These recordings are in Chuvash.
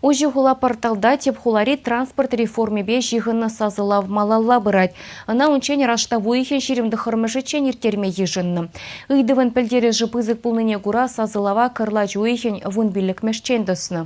Уҫӑ хула порталта тӗп хулари транспорт реформипе ҫыхӑннӑ сасӑлав малалла пырать. Ӑна унччен раштав уйӑхӗн 29-мӗшӗччен ирттерме йышӑннӑ. Ыйтӑвӑн пӗлтерӗшӗ пысӑк пулнине кура сасӑлава кӑрлач уйӑхӗн 15-мӗшчен тӑснӑ.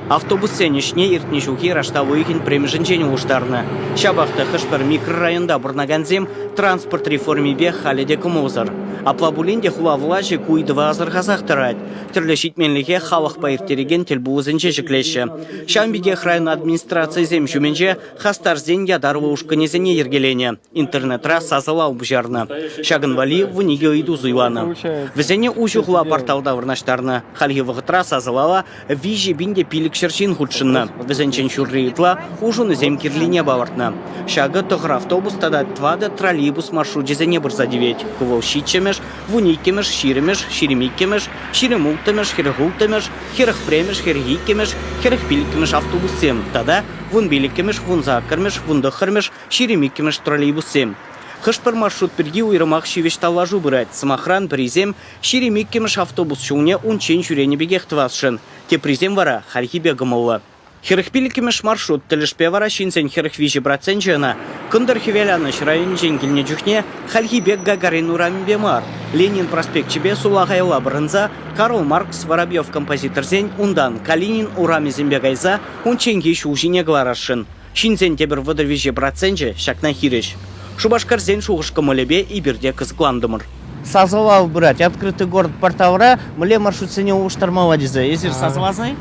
Автобуссен ӗҫне иртнӗ ҫулхи раштав уйӑхӗн пӗрремӗшӗнчен улӑштарнӑ. Ҫапах та хӑш-пӗр микрорайонта пурӑнакансем транспорт реформипе халӗ те кӑмӑлсӑр. Апла пулин те хула влаҫӗ ку ыйтӑва асӑрхасах тӑрать. Тӗрлӗ ҫитменлӗхе халӑхпа ирттерекен тӗлпулусенче ҫӗклеҫҫӗ. Ҫавӑн пекех район администрацийӗсем ҫумӗнче хастарсен ятарлӑ ушкӑнӗсене йӗркеленӗ, интернетра сасӑлав пуҫарнӑ. Ҫакӑн валли 12 ыйту суйланӑ. Вӗсене уҫӑ хула порталта вырнаҫтарнӑ. Хальхи вӑхӑтра сасӑлава 3500 ҫын хутшӑннӑ. Вӗсенчен ҫурри ытла улшӑнусем кирлине палӑртнӑ. Ҫакӑ тӑхӑр автобус тата тӑватӑ троллейбус маршручӗсене пырса тивет. Ку вӑл ҫиччӗмӗш, 12-мӗш, 20-мӗш, 22-мӗш, 26-мӗш, 46-мӗш, 41-мӗш, 42-мӗш, 45-мӗш автобуссем тата 15-мӗш, 18-мӗш, 19-мӗш, 22-мӗш троллейбуссем. Хӑш-пӗр маршрут пирки уйрӑмах ҫивӗч тавлашу пырать. Сӑмахран, пӗрисем 22-мӗш автобус ҫулне унччен ҫӳренӗ пекех тӑвасшӑн, теприсем вара хальхипе кӑмӑллӑ. 45-мӗш маршрут тӗлӗшпе вара ҫынсен 43 проценчӗ ӑна Кӑнтӑр-Хӗвеланӑҫ районӗнчен килнӗ чухне хальхи пек Гагарин урамӗпе мар, Ленин проспекчӗпе сулахайла пӑрӑнса Карл Маркс, Воробьев композиторсен, унтан Калинин урамӗсемпе кайса унчченхи ҫул ҫине кӑларасшӑн. Ҫынсен тепӗр 33 проценчӗ ҫакна хирӗҫ. Шупашкарсен шухӑш-кӑмӑлӗпе эпир те кӑсӑклантӑмӑр. Сасӑлав пырать. Открытый город порталра мӗнле маршрутсене улӑштармалла тесе. Эсир сасӑласа-и?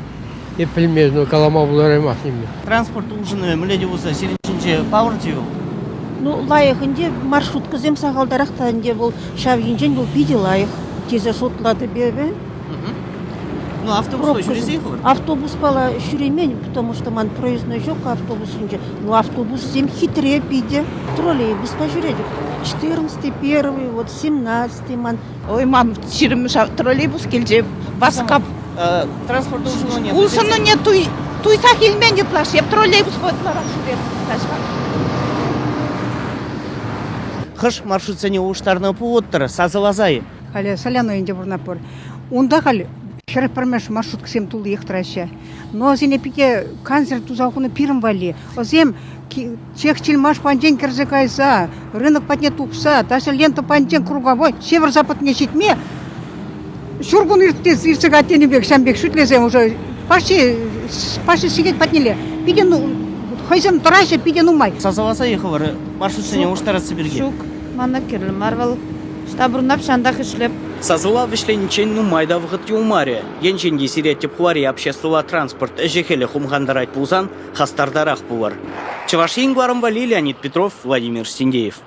Эп пӗлмест, но калама пултараймах нимме. Транспорт улшӑнӑвӗ мӗнле те пулса сирӗн ҫинче палӑрчӗ-и вӑл? Ну, лайӑх ӗнтӗ. Маршруткӑсем сахалтарах та ӗнтӗ вӑл. Ҫав енчен вӑл питӗ лайӑх тесе шутлатӑп эпӗ. Ну, автобуспа ҫӳресе хӑвӑр? Автобуспала ҫӳремен, потому что ман проездной ҫук автобусӗнче. Ну, автобуссем хитре питӗ. Троллейбуспа ҫӳретӗп. 14 первый, вот 17 ман. Ой, мам, ҫирӗммӗш троллейбус килчӗ. Васкап. Транспорт улшӑнӑвне Улшӑнӑвне туй, туйсах илмен ытлашши. Эп троллейбуспа ытларах ҫӳретӗп. Хӑш маршрутсене улӑштарнӑ пулӑттӑр, сасӑласа-и? Халӗ Соляной ӗнтӗ пурӑнатпӑр. Унта халь 41-мӗш маршруткӑсем туллиех тӑраҫҫӗ. Но вӗсене питӗ кансӗр туса хунӑ пирӗн валли. Вӗсем Чехчельмаш панчен кӗрсе кайса, рынок патне тухса, даже лента панчен круговой северо-западне ҫитме ҫур кун иртсе кать тенӗ пек, ҫавӑн пек шӳтлесе уже почти, почти сехет патнелле. Питӗ хӑйсем тӑраҫҫӗ питӗ нумай. Сасӑласа-и хӑвӑр маршрутсене улӑштарасси пирки? Ҫук, мана кирлӗ мар вӑл. Ӑҫта пурӑнап, ҫантах ӗҫлеп. Сасӑлав вӗҫлениччен нумай та вӑхӑт юлмарӗ. Енчен те сире тӗп хулари обществӑлла транспорт ӗҫӗ-хӗлӗ хумхантарать пулсан хастартарах пулӑр. Чӑваш Ен кӑларӑмпа Леонид Петров, Владимир Синдеев.